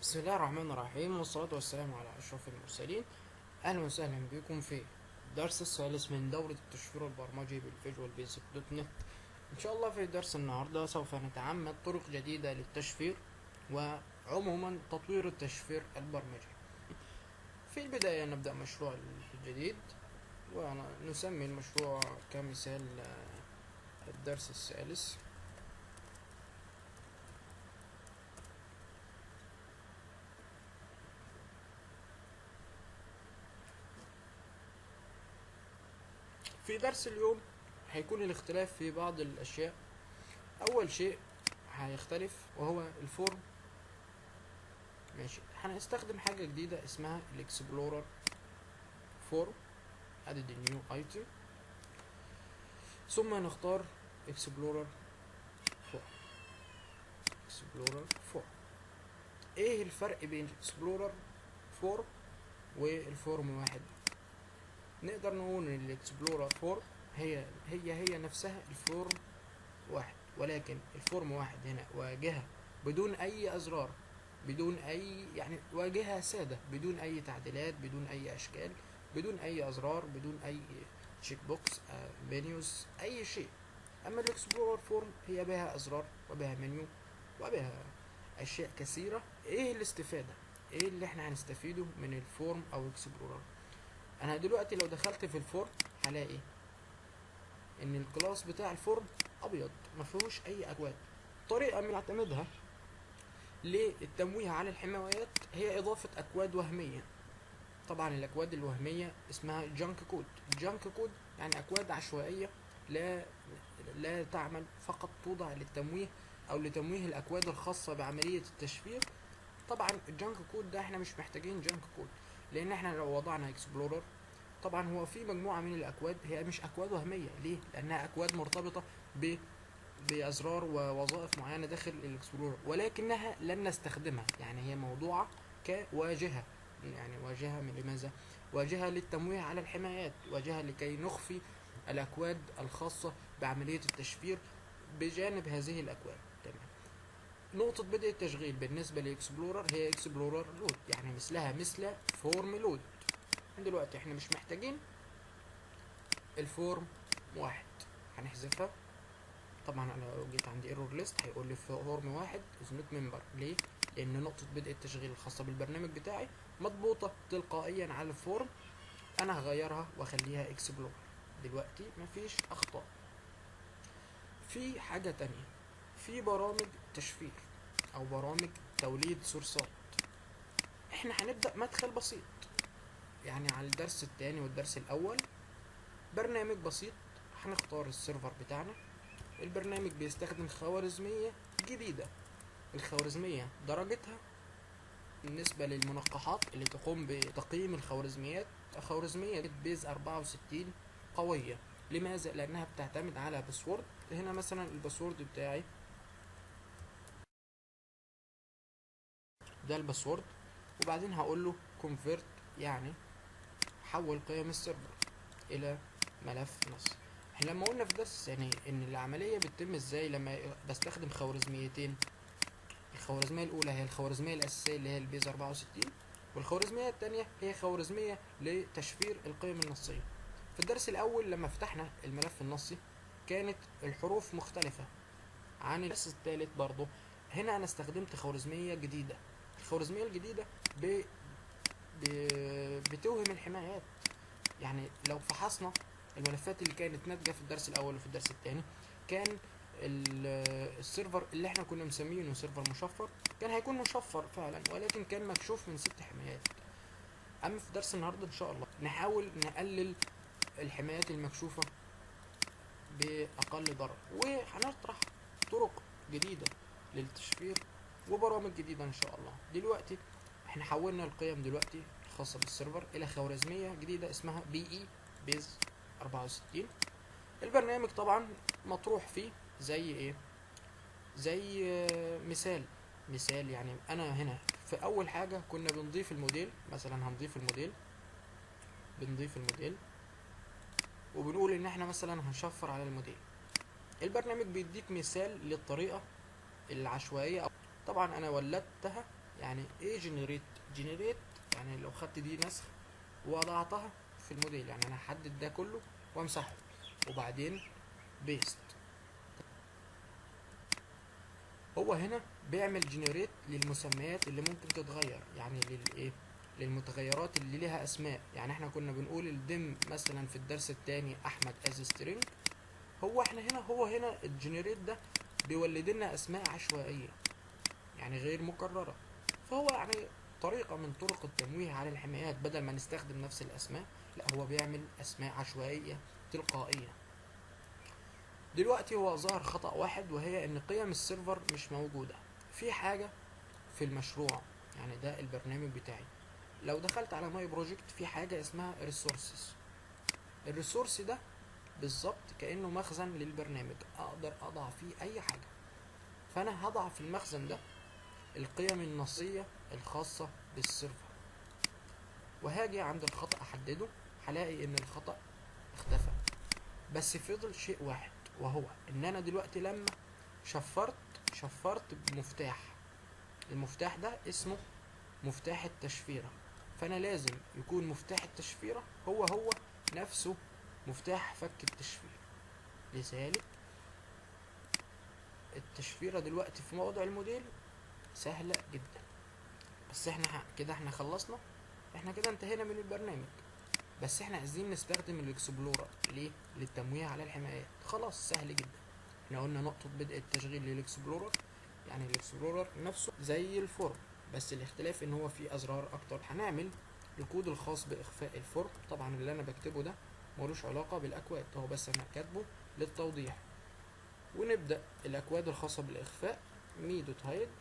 بسم الله الرحمن الرحيم، والصلاة والسلام على أشرف المرسلين. أهلا وسهلا بكم في الدرس الثالث من دورة التشفير البرمجي بال Visual Basic dot net. إن شاء الله في درس النهاردة سوف نتعمد طرق جديدة للتشفير وعموما تطوير التشفير البرمجي. في البداية نبدأ مشروع جديد ونسمي المشروع كمثال الدرس الثالث. في درس اليوم هيكون الاختلاف في بعض الأشياء. أول شيء هيختلف وهو ال form. ماشي، هنستخدم حاجة جديدة اسمها ال explorer form، add new item، ثم نختار explorer form. explorer form. ايه الفرق بين explorer form وال form واحد؟ نقدر نقول ان ال explorer form هي نفسها ال form واحد، ولكن ال form واحد هنا واجهة بدون اي ازرار، بدون اي يعني واجهة سادة، بدون اي تعديلات، بدون اي اشكال، بدون اي ازرار، بدون اي check box، menus، اي شيء. اما ال explorer form هي بها ازرار وبها منيو وبها اشياء كثيرة. ايه الاستفادة؟ ايه اللي احنا هنستفيده من ال form او explorer؟ انا دلوقتي لو دخلت في ال form هلاقي ان ال class بتاع ال form ابيض ما فيهوش اي اكواد. طريقه بنعتمدها للتمويه على الحمايات هي اضافه اكواد وهمية. طبعا الاكواد الوهمية اسمها junk code. junk code يعني اكواد عشوائية لا تعمل، فقط توضع للتمويه او لتمويه الاكواد الخاصة بعملية التشفير. طبعا ال junk code ده احنا مش محتاجين junk code، لان احنا لو وضعنا explorer طبعا هو في مجموعة من الاكواد هي مش اكواد وهمية. ليه؟ لانها اكواد مرتبطة بازرار ووظائف معينة داخل ال explorer، ولكنها لن نستخدمها. يعني هي موضوعه كواجهه، يعني واجهه من لماذا؟ واجهه للتمويه على الحمايات، واجهه لكي نخفي الاكواد الخاصة بعملية التشفير بجانب هذه الاكواد. تمام. نقطة بدء التشغيل بالنسبة ل explorer هي explorer load، يعني مثلها مثل form load. دلوقتي احنا مش محتاجين ال form واحد، هنحذفها. طبعا انا لو جيت عندي error list هيقول لي form واحد is not member. ليه؟ لان نقطة بدء التشغيل الخاصة بالبرنامج بتاعي مضبوطة تلقائيا على ال form. انا هغيرها واخليها explorer. دلوقتي مفيش اخطاء. في حاجة تانية، في برامج تشفير او برامج توليد source ات. احنا هنبدأ مدخل بسيط، يعني على الدرس الثاني والدرس الاول برنامج بسيط. هنختار ال server بتاعنا. البرنامج بيستخدم خوارزمية جديدة. الخوارزمية درجتها بالنسبة للمنقحات اللي تقوم بتقييم الخوارزميات، خوارزمية base 64 قوية. لماذا؟ لأنها بتعتمد على password. هنا مثلا ال password بتاعي ده ال password، وبعدين هقول له convert، يعني حول قيم ال server الى ملف نص. احنا لما قلنا في درس يعني ان العملية بتتم ازاي لما بستخدم خوارزميتين، الخوارزمية الاولى هي الخوارزمية الاساسية اللي هي ال base 64، والخوارزميه الثانية هي خوارزمية لتشفير القيم النصيه. في الدرس الاول لما فتحنا الملف النصي كانت الحروف مختلفة عن الدرس الثالث. برضه هنا انا استخدمت خوارزمية جديدة. الخوارزمية الجديدة بتوهم الحمايات. يعني لو فحصنا الملفات اللي كانت ناتجة في الدرس الاول وفي الدرس الثاني، كان ال server اللي احنا كنا مسمينه server مشفر كان هيكون مشفر فعلا، ولكن كان مكشوف من 6 حمايات. اما في درس النهارده ان شاء الله نحاول نقلل الحمايات المكشوفه باقل ضرر، وهنطرح طرق جديدة للتشفير وبرامج جديدة ان شاء الله. دلوقتي احنا حولنا القيم دلوقتي الخاصة بال server الى خوارزمية جديدة اسمها BE base 64. البرنامج طبعا مطروح فيه زي ايه؟ زي مثال. يعني انا هنا في اول حاجة كنا بنضيف الموديل، مثلا هنضيف الموديل، بنضيف الموديل وبنقول ان احنا مثلا هنشفر على الموديل. البرنامج بيديك مثال للطريقة العشوائية. طبعا انا ولدتها، يعني ايه generate؟ generate يعني لو خدت دي نسخ ووضعتها في الموديل، يعني انا هحدد ده كله وامسحه وبعدين paste. هو هنا بيعمل generate للمسميات اللي ممكن تتغير، يعني للايه؟ للمتغيرات اللي ليها اسماء. يعني احنا كنا بنقول ال Dim مثلا في الدرس الثاني احمد as string، هو احنا هنا هو هنا ال generate ده بيولد لنا اسماء عشوائية يعني غير مكررة. فهو يعني طريقه من طرق التمويه على الحمايات، بدل ما نستخدم نفس الاسماء لا هو بيعمل اسماء عشوائية تلقائية. دلوقتي هو ظهر خطأ واحد، وهي ان قيم ال server مش موجودة في حاجة في المشروع. يعني ده البرنامج بتاعي، لو دخلت على my project في حاجة اسمها resources. ال resource ده بالظبط كأنه مخزن للبرنامج، اقدر اضع فيه اي حاجة. فانا هضع في المخزن ده القيم النصية الخاصة بال server، وهاجي عند الخطأ احدده، هلاقي ان الخطأ اختفى. بس فضل شيء واحد، وهو ان انا دلوقتي لما شفرت بمفتاح، المفتاح ده اسمه مفتاح التشفيرة، فانا لازم يكون مفتاح التشفيرة هو هو نفسه مفتاح فك التشفير. لذلك التشفيرة دلوقتي في موضع الموديل سهلة جدا. بس احنا كده احنا خلصنا، احنا كده انتهينا من البرنامج. بس احنا عايزين نستخدم ال explorer ليه؟ للتمويه على الحمايات. خلاص سهل جدا، احنا قلنا نقطة بدء التشغيل لل explorer، يعني ال explorer نفسه زي ال form بس الاختلاف ان هو فيه ازرار اكتر. هنعمل الكود الخاص باخفاء ال form، طبعا اللي انا بكتبه ده ملوش علاقة بالاكواد، هو بس انا كاتبه للتوضيح. ونبدأ الاكواد الخاصة بالاخفاء، me dot hide،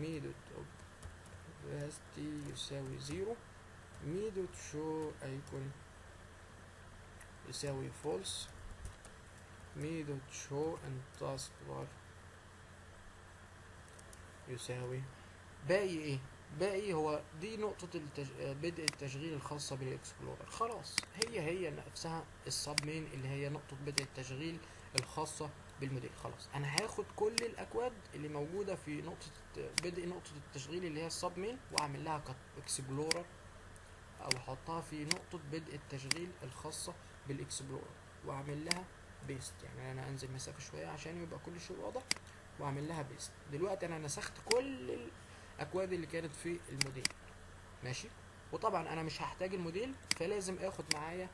me dot opacity يساوي 0، me dot show icon يساوي false، me dot show in taskbar يساوي باقي ايه؟ باقي هو دي نقطة بدء التشغيل الخاصة بال explorer. خلاص هي هي نفسها ال sub main اللي هي نقطة بدء التشغيل الخاصة بالموديل. خلاص انا هاخد كل الاكواد اللي موجودة في نقطة بدء نقطة التشغيل اللي هي ال sub main واعمل لها explorer، او احطها في نقطة بدء التشغيل الخاصة بال explorer واعمل لها paste. يعني انا انزل مسافة شوية عشان يبقى كل شيء واضح، واعمل لها paste. دلوقتي انا نسخت كل الاكواد اللي كانت في الموديل، ماشي. وطبعا انا مش هحتاج الموديل، فلازم اخد معايا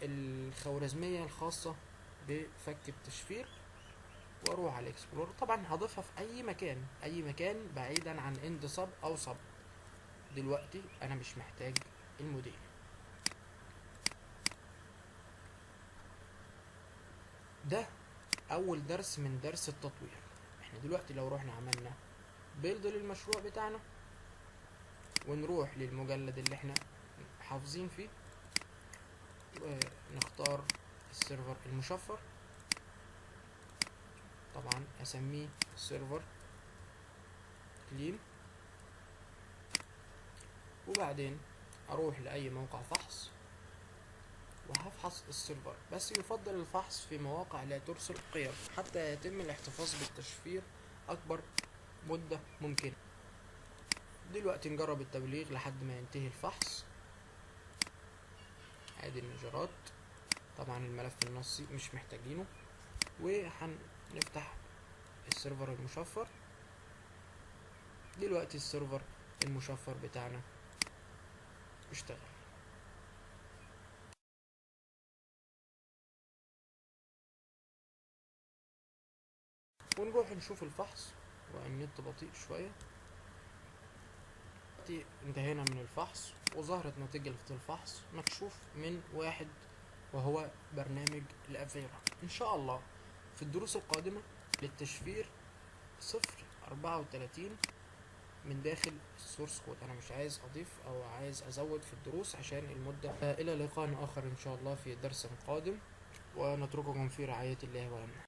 الخوارزمية الخاصة بفك التشفير واروح على ال explorer. طبعا هضيفها في اي مكان، اي مكان بعيدا عن end sub او sub. دلوقتي انا مش محتاج الموديل. ده اول درس من درس التطوير. احنا دلوقتي لو رحنا عملنا build للمشروع بتاعنا ونروح للمجلد اللي احنا حافظين فيه ونختار ال server المشفر، طبعا اسميه server clean، وبعدين اروح لاي موقع فحص وهفحص ال server. بس يفضل الفحص في مواقع لا ترسل قيم حتى يتم الاحتفاظ بالتشفير اكبر مدة ممكنة. دلوقتي نجرب التبليغ لحد ما ينتهي الفحص. ادي النجارات، طبعا الملف النصي مش محتاجينه، وهنفتح ال server المشفر. دلوقتي ال server المشفر بتاعنا اشتغل. ونروح نشوف الفحص، والنت بطيء شوية. دلوقتي انتهينا من الفحص وظهرت نتيجة الفحص مكشوف من واحد، وهو برنامج الأفيرا. إن شاء الله في الدروس القادمة للتشفير 0.34 من داخل ال source code. أنا مش عايز أضيف أو عايز أزود في الدروس عشان المدة. إلى لقاء آخر إن شاء الله في درس قادم، ونترككم في رعاية الله وأمنه.